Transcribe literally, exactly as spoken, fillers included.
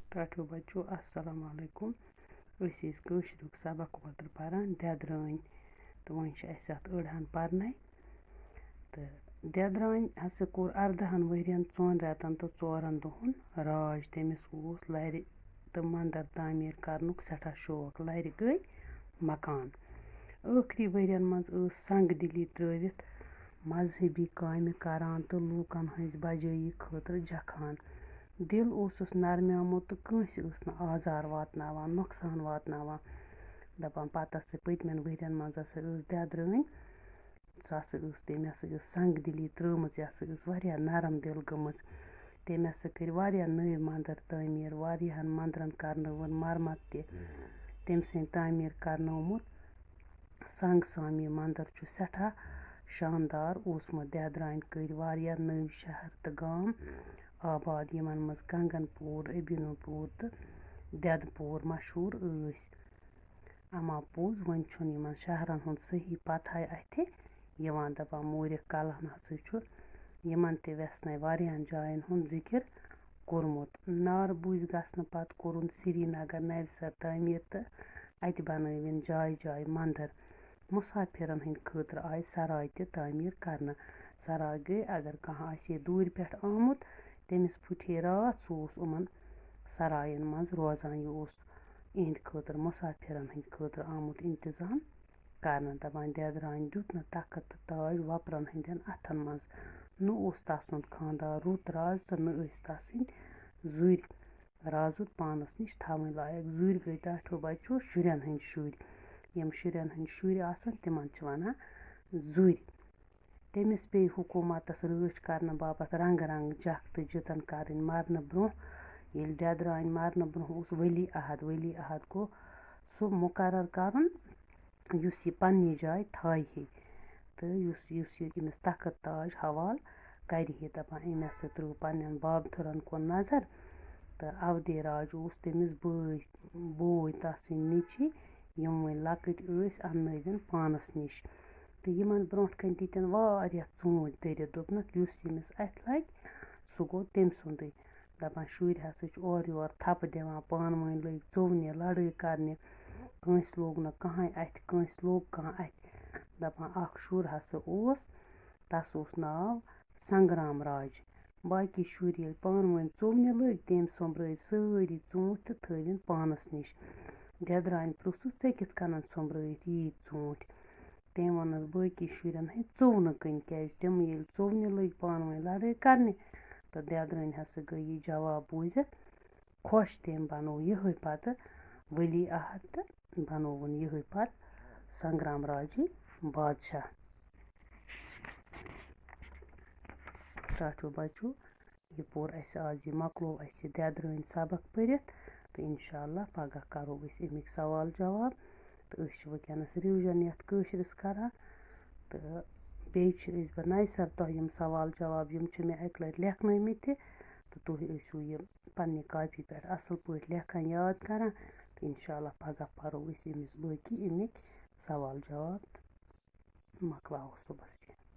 ٹاٹھیو بچو، السلام علیکم۔ أسۍ ٲسۍ کٲشریُک سبق اوترٕ پران، دٮ۪درٲنۍ، تہٕ وۄنۍ چھِ اَسہِ اَتھ أڑہَن پرنَے۔ تہٕ دٮ۪درٲنۍ ہسا کوٚر اَردَہَن ؤرِین، ژۄن رٮ۪تَن تہٕ ژورَن دۄہَن راج۔ تٔمِس اوس لَرِ تہٕ مَندَر تعمیٖر کرنُک سٮ۪ٹھاہ شوق۔ لَرِ گٔے مکان۔ ٲخری ؤرِین منٛز ٲس سنگ دِلی ترٲوِتھ مذہبی کامہِ کران تہٕ لوٗکن ہٕنٛزِ بجٲیی خٲطرٕ جکھان۔ دِل اوسُس نرمیومُت تہٕ کٲنٛسہِ ٲس نہٕ آزار واتناوان، نۄقصان واتناوان۔ دَپان، پتہٕ ہسا پٔتمٮ۪ن ؤرِین منٛز ہسا ٲس دٮ۪درٲنۍ، سۄ ہسا ٲس، تٔمۍ ہسا ٲس سنگ دِلی ترٲومٕژ، یہِ ہسا ٲس واریاہ نرم دِل گٔمٕژ۔ تٔمۍ ہسا کٔرۍ واریاہ نٔوۍ مندر تعمیٖر، واریاہن مندرن کرنٲوٕن مرمت تہِ۔ تٔمۍ سٕنٛدۍ تعمیٖر کرنومُت سنگ سوامی مندر چھُ سٮ۪ٹھاہ شاندار اوسمُت۔ دٮ۪درانہِ کٔرۍ واریاہ نٔوۍ شہر تہٕ گام آباد، یِمن منٛز کنگن پوٗر، ابینو پوٗر تہٕ دٮ۪دٕ پوٗر مشہوٗر ٲسۍ۔ اما پوٚز، وۄنۍ چھُنہٕ یِمن شہرن ہُنٛد صحیح پتہے اَتھِ یِوان۔ دَپان، مورِخ کلہن ہسا چھُ یِمن تہِ وٮ۪سنے واریاہن جاین ہُنٛد ذِکِر کوٚرمُت۔ نارٕ بوٗزۍ گژھنہٕ پتہٕ کوٚرُن سرینگر نوِ سرٕ تعمیٖر تہٕ اَتہِ بنٲوِن جایہِ جایہِ مندر۔ مُسافِرن ہٕنٛدِ خٲطرٕ آیہِ سراے تہِ تعمیٖر کرنہٕ۔ سراے گٔے، اگر کانٛہہ آسہِ ہے دوٗرِ پٮ۪ٹھ آمُت، تٔمِس پھُٹہِ ہے راتھ، سُہ اوس یِمن سراین منٛز روزان۔ یہِ اوس یِہنٛدِ خٲطرٕ، مُسافِرن ہٕنٛدِ خٲطرٕ آمُت انتظام کرنہٕ۔ دَپان، دٮ۪درانہِ دیُت نہٕ تخت تہٕ تاج وۄپرن ہٕنٛدٮ۪ن اَتھن منٛز۔ نہٕ اوس تَسُنٛد خانٛدار رُت راز تہٕ نہٕ ٲسۍ تَسٕنٛدۍ زُرۍ رازُت پانَس نِش تھاوٕنۍ لایق۔ زُرۍ گٔے ٹاٹھیو بچو شُرٮ۪ن ہٕنٛدۍ شُرۍ۔ یِم شُرٮ۪ن ہٕنٛدۍ شُرۍ آسَن، تِمَن چھِ وَنان زُرۍ۔ تٔمِس پیٚیہِ حکوٗمتَس رٲچھ کرنہٕ باپتھ رنٛگہٕ رنٛگہٕ جکھ تہٕ جِتَن کرٕنۍ۔ مرنہٕ برٛونٛہہ، ییٚلہِ دٮ۪درانۍ مرنہٕ برٛونٛہہ اوس ولی عہد، ولی عہد گوٚو سُہ مُقرر کرُن، یُس یہِ پننہِ جایہِ تھایہِ ہے تہٕ یُس، یُس یہِ أمِس تخت تاج حوالہٕ کرِ ہے۔ دَپان، أمۍ ہسا ترٲو پننٮ۪ن بابتھٕرن کُن نظر تہٕ اودے راج اوس تٔمِس بٲے، بوے، تَس سٕنٛدۍ نیٚچی، یِم وۄنۍ لۄکٕٹۍ ٲسۍ، اَننٲوِن پانَس نِش۔ تہٕ یِمن برٛونٛٹھ کَنہِ دِتِن واریاہ ژوٗنٛٹھۍ دٔرِتھ، دوٚپنَکھ، یُس ییٚمِس اَتھِ لَگہِ، سُہ گوٚو تٔمۍ سُنٛدُے۔ دَپان، شُرۍ ہسا چھِ اورٕ یورٕ تھپہٕ دِوان، پانہٕ ؤنۍ لٔگۍ ژوٚونہِ لڑٲے کرنہِ، کٲنٛسہِ لوٚگ نہٕ کٕہٕنۍ اَتھِ، کٲنٛسہِ لوٚگ کانٛہہ اَتھِ۔ دَپان، اکھ شُر ہسا اوس، تَس اوس ناو سنگرام راج۔ باقی شُرۍ ییٚلہِ پانہٕ ؤنۍ ژوٚونہِ لٔگۍ، تٔمۍ سوٚمبرٲوۍ سٲری ژوٗنٛٹھۍ تہٕ تھٲوِن پانَس نِش۔ دٮ۪درانہِ پرٛژھُس، "ژےٚ کِتھ کٔنۍ سوٚمبرٲوِتھ ییٖتۍ ژوٗنٛٹھۍ؟" تٔمۍ ووٚنُس باقی شُرٮ۪ن ہٕنٛدۍ ژوٚونہٕ کِنۍ، کیٛازِ تِم ییٚلہِ ژوٚونہِ لٔگۍ پانہٕ ؤنۍ لڑٲے کرنہِ، تہٕ دٮ۪درٲنۍ ہسا گٔے یہِ جواب بوٗزِتھ خۄش۔ تٔمۍ بنوو یِہوٚے پتہٕ ولی عہد تہٕ بنووُن یِہوٚے پتہٕ سنگرام راجی بادشاہ۔ ٹاٹھیو بچو، یہِ پوٚر اَسہِ آز، یہِ مۄکلوو اَسہِ یہِ دٮ۪درٲنۍ سبق پٔرِتھ، تہٕ انشاءاللہ پگاہ کرو أسۍ اَمِکۍ سوال جواب۔ تہٕ أسۍ چھِ وٕنکیٚنَس revision یَتھ کٲشرِس کران، تہٕ بیٚیہِ چھِ أسۍ بہٕ نَیہِ سَرٕ تۄہہِ یِم سوال جواب، یِم چھِ مےٚ اَکہِ لَٹہِ لیکھنٲومٕتۍ تہِ، تہٕ تُہۍ ٲسِو یہِ پننہِ کاپی پٮ۪ٹھ اَصٕل پٲٹھۍ لیکھان، یاد کران، تہٕ انشاءاللہ پگاہ پَرو أسۍ أمِس باقٕے اَمِکۍ سوال جواب۔ مۄکلاوو صُبحَس یہِ۔